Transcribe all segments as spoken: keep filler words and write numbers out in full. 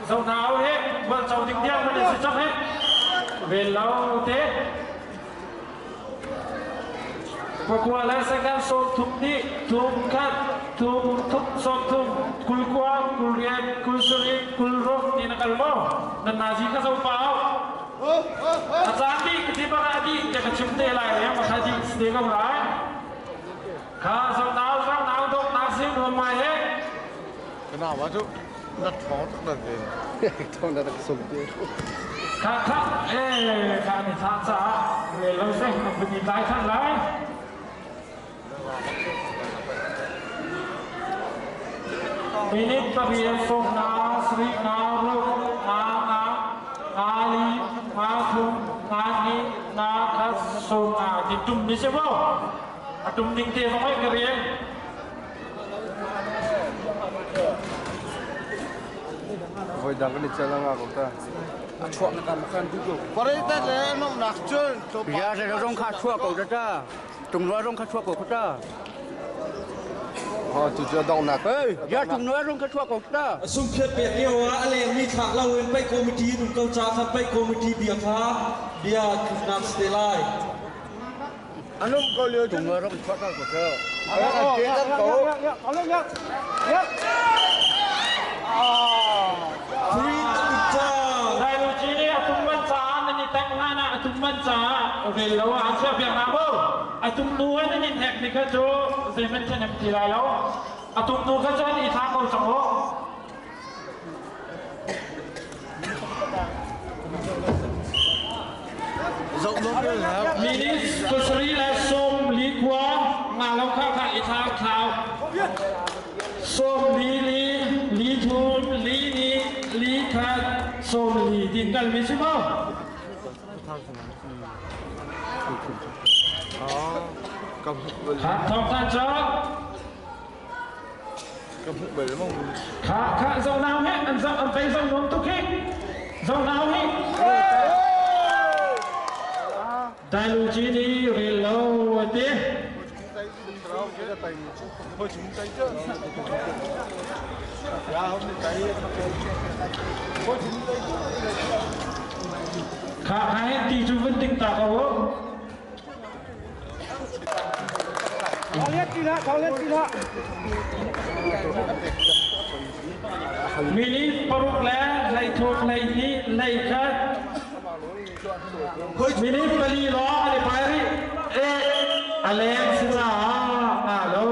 Zohna uh hi, gualco ding diang man a si cang hi. Vel lo te. Pakua le second sawmthum nih, thum khat, thum thum sawmthum, kul kua, kul riat, kul sarih, kul ruk, ni na kal maw. Nan na zi ka zo pah uh. A cang dih ka ci bang a dih, te ka cimte lai, a ma kha dih, site ka lai. Kha zohna uh, zohna uh, dawknak zi nuam mai hi. Ka na wa cu na thawng tak na ven. Thawng na tak sum te. Kha, kha, eh, kha ni tha ca. Rel lo se, na puni tai than lai. Minit pariat, sawm nga, sarih nga, ruk nga, nga, nga li, nga thum, nga nih, nga khat, sawm nga. Ti tum ni se bo. A tum ding te zong ai ka rian. Voi dang ka ni ciang a ngak ko ta. A chuak na ka ma khan du ko. Pare ta le nom nak chun. Ya, sa zong kha chuak ko ta ta. Tung lua zong kha chuak ko ta. Ha, tu chu dong nak. Hey, ya, tung lua zong kha chuak ko ta. A sum phiat piak ni wa, a leng mi thak la wen pai committee, nung kal cha khan pai committee bia kha, bia nak ste lai. Anum ko liu tung ngai ram chuak ko se. Aya kan te kan ko. Free ta cha. Dai lu ci ni a tum man cha, na ni tang na na a tum man cha. Vel lo a cia biang na bo. A tum nu na ni hek ni ka chu. Zemen chen em ti lai lo. A tum nu ka chu ni tha ko chang bo. Minit pasarih le sawm li kua, nga lo kha kha i thau thau. Sawm li li, li thum, li nih, li khat, sawm li, ding kal mi si maw. Khat thawk khat cawk. Ka hmuh bai lo. Kha, kha, Zonau hi, an Zo, an pei Zo nuam tuk hi. Zonau hi. Dai lu ci ni rel lo a ti. Kha, kha, hi ti cu vun ding ta ko. Minit paruk le hleithum hleihnih hleikhat. Minit pali lawng a le pai rih. Eh, a leng si caah ngah lo.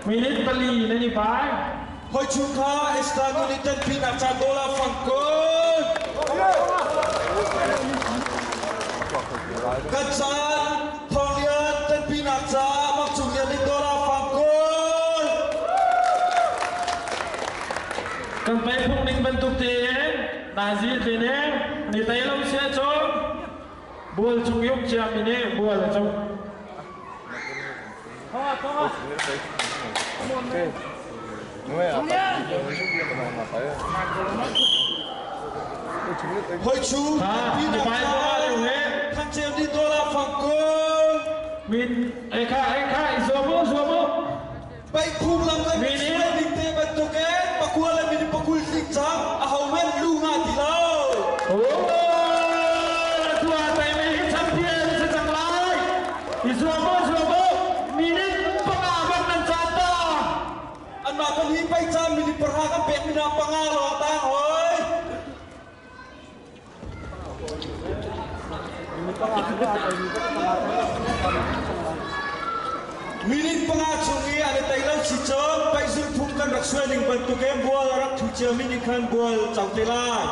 Minit pali na ni pai. Hoi chung kha Esther nu ni tenpi nak ca dollar fang kul. Kan caan thong lian tenpi nak ca mak chung lian ni dollar fang kul. Kan pai phung ning bantuk te na zi te ne ni tai lo sia chong. Bual chung yum ciam in eh, bual a chung. Hoi chu, ha, pi na pai ko a leu he. Khan ciam ni dollar fang ko. Min, e kha, e kha, i zuam uh, zuam uh. Pai phung lam kan minit suai ding te bantuk in pakua le minit pakul ding cang a hau men lu nga ti lo. Oh, tua pai mi hi champion sa cang lai. I zuam uh, zuam uh. Minit panga bang nan cang ta. Anmah pali pai cang minit panga kan pek minit panga lo ta hoi. Minit panga chung i a le tai lo si cawm, paih zulh phung kan rak suai ning bantuk in bual a rak thu cia minit khan bual cang te lai.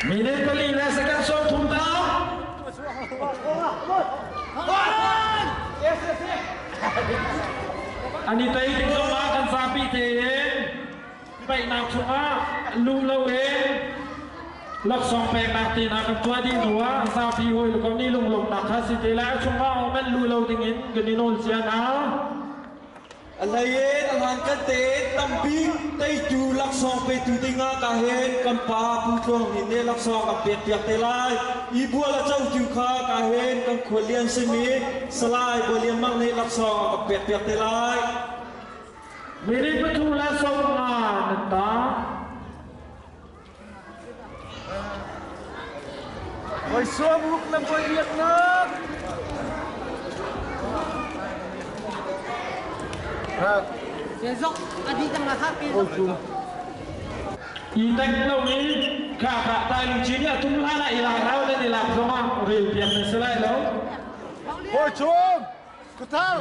Minit pali le second sawm thum ta. An i tei ding zong ah kan zapi te in paihnak chungah luh lo in laksawng peknak te in ah kan tuah dih hnu ah zapi hoi lo kan i lunglawmhnak kha si te lai a chungah awng men luh lo dingin kan i nawl cian a. A hlei in a hlan kante in tampi teitu laksawng peitu dingah ka hen kan pa Pu Tuang Hnin nih laksawng a piakpiakte lai. I bual a cautu kha ka hen kan khualian simi Salai Bual Lian Mang nih laksawng a piakpiakte lai. Minit pathum le sawmnga na ta. Oi, suam huk na boih riat na. Ha. Zezok, adi tang la ha pi. Oi, suam. I tek lo ni, ka, ka, tai lu ci ni, a tum la na i la rau le ni la zong a, ril piak na se lai lo. Oi, suam. Khuathar!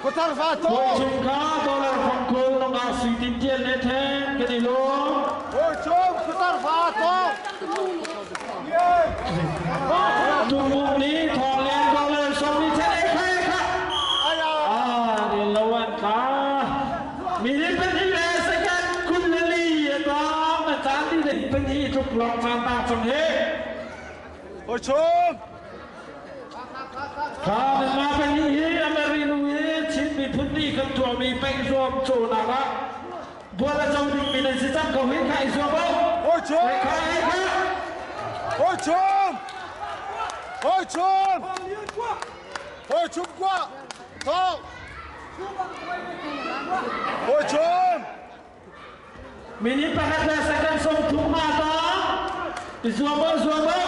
Khuathar fa tawh! Khuai chung kha dollar fangkul nong a sui tin tial ne then ka ni lo. Khuai chung khuathar fa tawh! Tumung ni thawng lian dollar sawm ni then e kha e kha. Ai ya! Ah, ni lo an kha. Minit pahnih le second kul le li a tang na caan dih ding pahnih tuk lawng caan tang cang he. Khuai chung! Kha, Myanmar peng hi hi, a Mary Lou hi, Chin miphun nih kan tuahmi peng zuam cawhnak ah bual a co ding mi nan si cang ko hi, kha i zuam aw. Hoi chum! Hoi kha, hoi kha. Hoi chum! Hoi chum! Hoi chum kua! Thawh! Hoi chum! Minit pakhat le second sawmthum ngah ta. I zuam aw, zuam aw.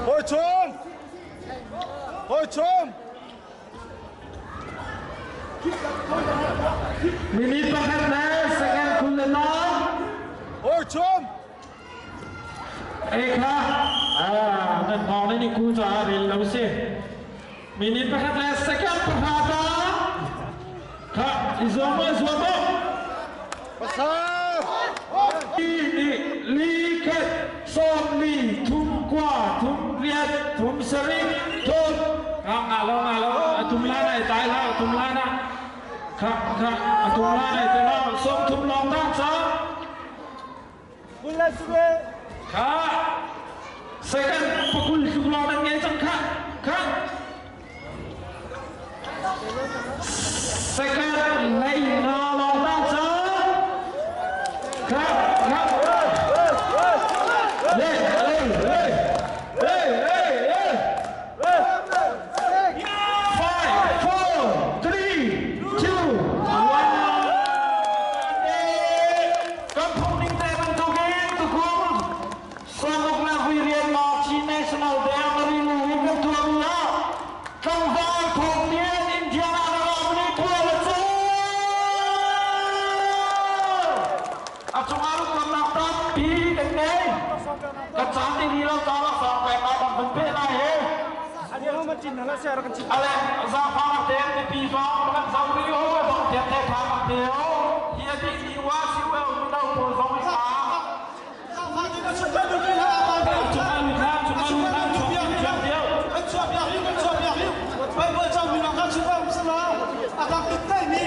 Hoi chum! Hoi chum! Minit pakhat le second kul le ta. Hoi chum! Ei kha, ah, nan ngawng nan i ku ca ril lo si. Minit pakhat le second pakhat a. Kha, i zuam aw, i zuam aw. Pasal. Nih, nih, li khat, sawm li, thum kua, thum riat, thum sarih, thum. Kha, ngah lo, ngah lo. A tum la nai tai la, a tum la na. Kha, kha, a tum la nai tai la. Sawm thum lawng tang ca. Kha. Second pakul tluk lawng nan ngei cang kha. Kha. Second lei nga lawng tang cang. Kha, kha. Lei, lei, lei. Lei, lei, lei. Five, four, three, two, one. Kan phung dingte bantukin tukum sawmruk le vuiriat ma Chin National Day a Mary Lou in kan tuahmi ah tlangval phawk tian India na na ram ni puan a cang. A cungah lungdamnak tampi kan ngei. Kan caan dih hi lo, caan laksawng pek lai bang kan peh lai hi. A leh, zangfahnak te mipi zong kan zo rih uh, zong piak te tha kan pe uh. Hi a dih ni uh a si uh, mi no pawl zong hi a. Zangfahnak te kan sungah lungdam, kan sungah lungdam, kan sungah lungdam, kan sungah lungdam. Baibal cang mi nak kan sungah lungdam. A tam bik te mi.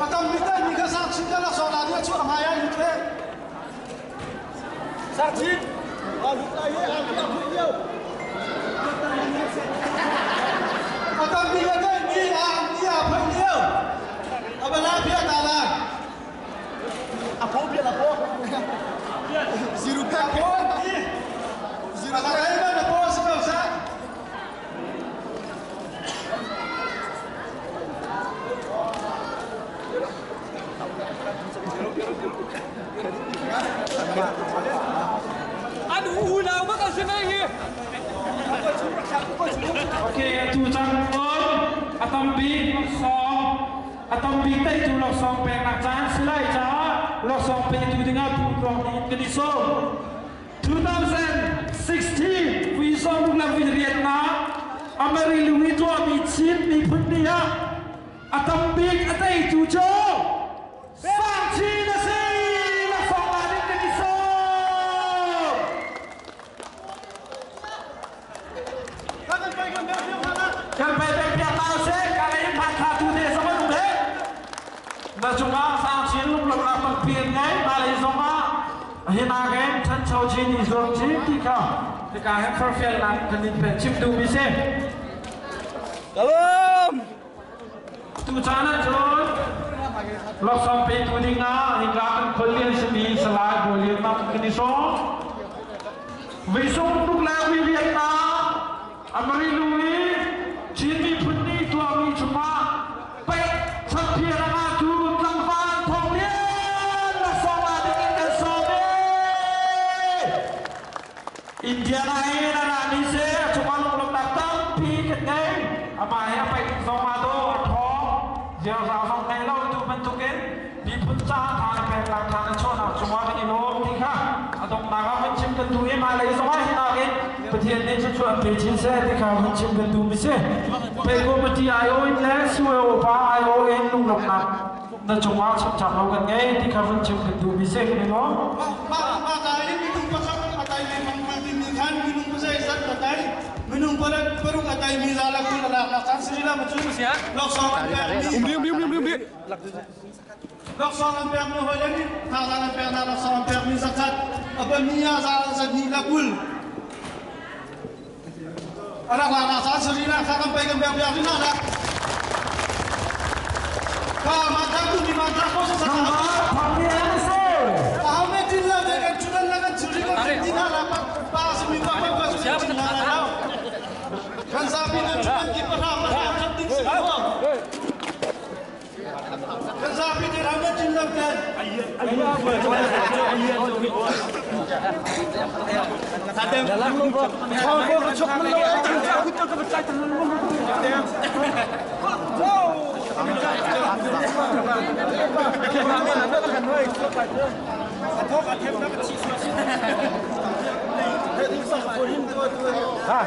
A tam bik te mi kan sang cing kan laksawng lai ding a cungah mai a lut le. Sarchin. A tam bik a tei mi a, mi a phai liau. A bala pia ta la. A pho pia la pho. Zero pack. A pho mi. Zero pack. A ka kai ma na pho si pau sa. An unau mah ka si mai hi. Ok, a tu cang pawl a tampi sawm, a tampi teitu laksawng peknak caan si lai caah laksawng petu dingah Pu Tuang Hnin kan i sawm. Two thousand sixteen, vui sawmruk le vuiriatna a Mary Lou i tuahmi Chin miphun nih ah a tambik a teitu cu Sang Chin a si. Laksawng la ding kan i sawm. Kan pai bek piak hna usih, ka lei in hmanthlak tu te zong an um he. Na cungah Sang Chin lunglawmhnak tampi an ngei, mah lei zongah ahi nakin ṭhancho Chin i zuam Chin ti kha hika hin forfialnak kan in pen chim duhmi si. Shalom. Tu caan ah cun laksawng petu dingah hika kan khuallian simi Salai Bawi Lian Mang kan i sawm. Vaisung tuk le uilianna a mari lu i Chin miphun nih tuahmi cungah peih champion a ngahtu tlangval Thawng Lian laksawng la dingin kan sawm hi. India ah hin a rami si a, cungah lunglawmhnak tampi kan ngei. Amah hi a paih ding zong mah dawh a thawng, ziaza zong ngei lo tu bantukin miphun caah tha na pek, tha na chuahnak cungah kan i lawm ti kha a donghnak ah van chim kan duh i, mah lei zongah hi nakin Pathian nih thluachuah pe chin seh ti kha van chim kan duhmi si. Pei committee aiawh in le C O pa aiawh in lunglawmhnak na cungah chimchak lo kan ngei ti kha van chim kan duhmi si kan i lawm. Mah, mah, mah ka in minung pakhat a taimi mangkul timi khan minung pazeizat a tai, minung paruk a taimi za le kul a laknak kan siri lam a cun laksawng an pekmi. Um dih, um dih, um dih, um dih, um dih. Laksawng an pekmi hoi le nih, thangzan an peknak laksawng an pekmi zakhat, a pami ah za le zahnih le kul. A rak lak na sa sari na kha kan pai kan biak biak ding na la. Ka man thak tu ni man thak ko sa sa. Nang ba, thang ni an se. A hau me tin la de kan chunan la kan churi kan tin na la pa, pa sumi pa pa pa sumi tin na la. Kan sa pi kan chunan ki pa pa pa pa tin si ko. Ha?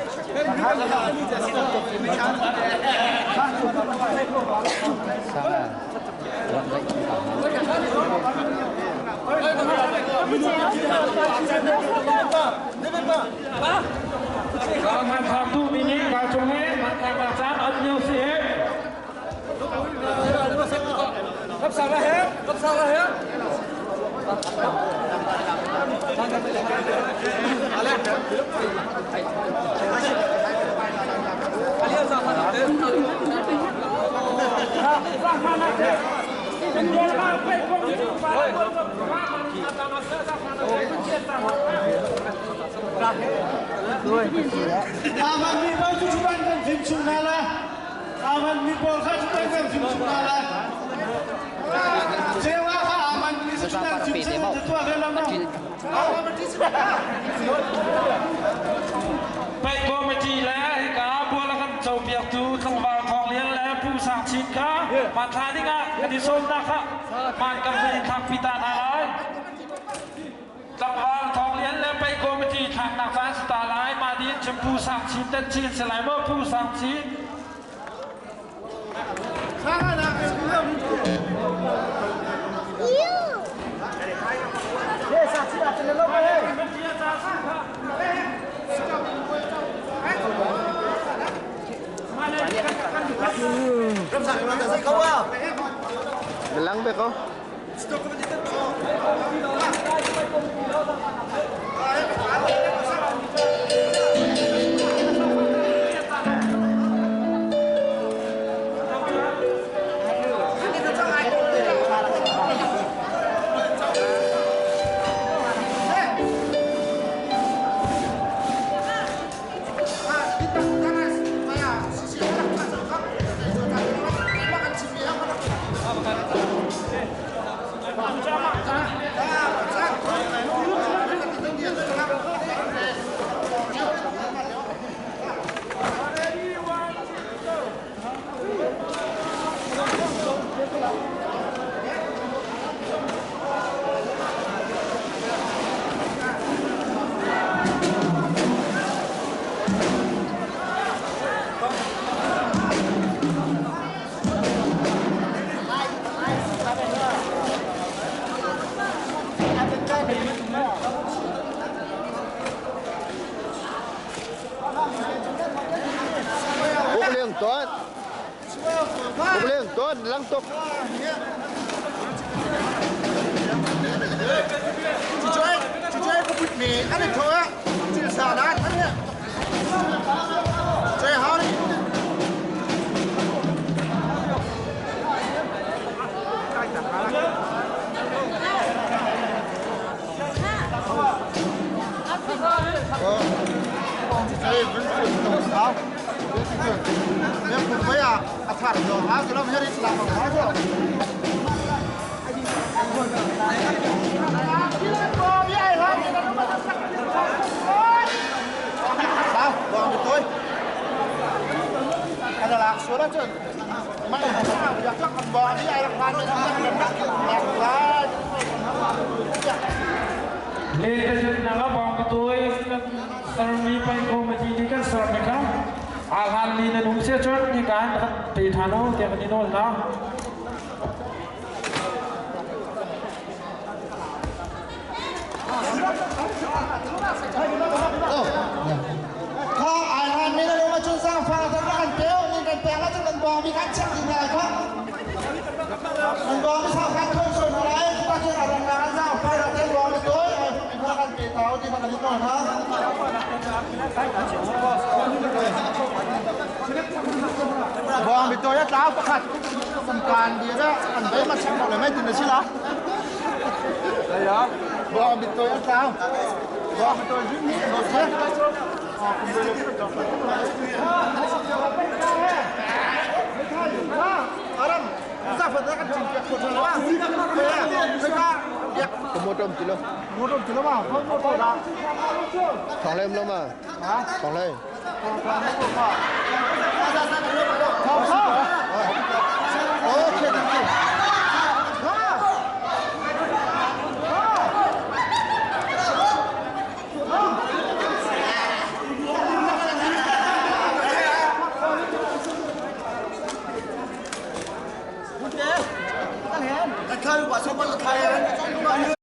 Aman mi pawl cu cu kan kan fim chung hna lai. Aman mi pawl kha cu kan kan fim chung hna lai. Ceu ah kha aman mi cu kan fim chung hna lai. Paih committee le hika bual a kan copiaktu tlangval Thawng Lian le Pu Sang Chin kha mah thla dingah kan i sawmnak kha man kan van in thlakpi ta hna lai. Tlangval Thawng Lian le Paih committee thlaknak caan si ta lai, mah ding cun Pu Sang Chin tan chin si lai maw, Pu Sang Chin? Bilang bek ko. Uk Liang Tuan. Uk Liang Tuan, lang tuk. Cuai, cuai, ka put mi, ani thua, cil sa na, ani. Cuai, hau ni. Late session na ka bawng pitui, Sarmi pai ko mati ni kan sarmi ka. Alhan ni na num sia chun ni kan pe thano te kan ni no na. Kha ai han mi na nung a chun sang fa na kan peu, ni kan peu a chun kan bawng mi kan chak ding lai kha. Kan bawng mi sang kan thon son lai, ka chun a rang na kan sang fa na kan bawng mi toi, ai mi kha kan pe tau ti na kan ni toi kha. Bawng mi toi a tau pakhat. Kan kan dia kan bai ma chak le mai tin na sila. Bawng mi toi a tau. Bawng mi toi zin ni no se. Aram, sa fa da kan chin pek ko la. Ko mo tom kilo. Mo tom kilo ma, mo tom da. Thong lem lo ma. Ha? Thong lem. Thong lem.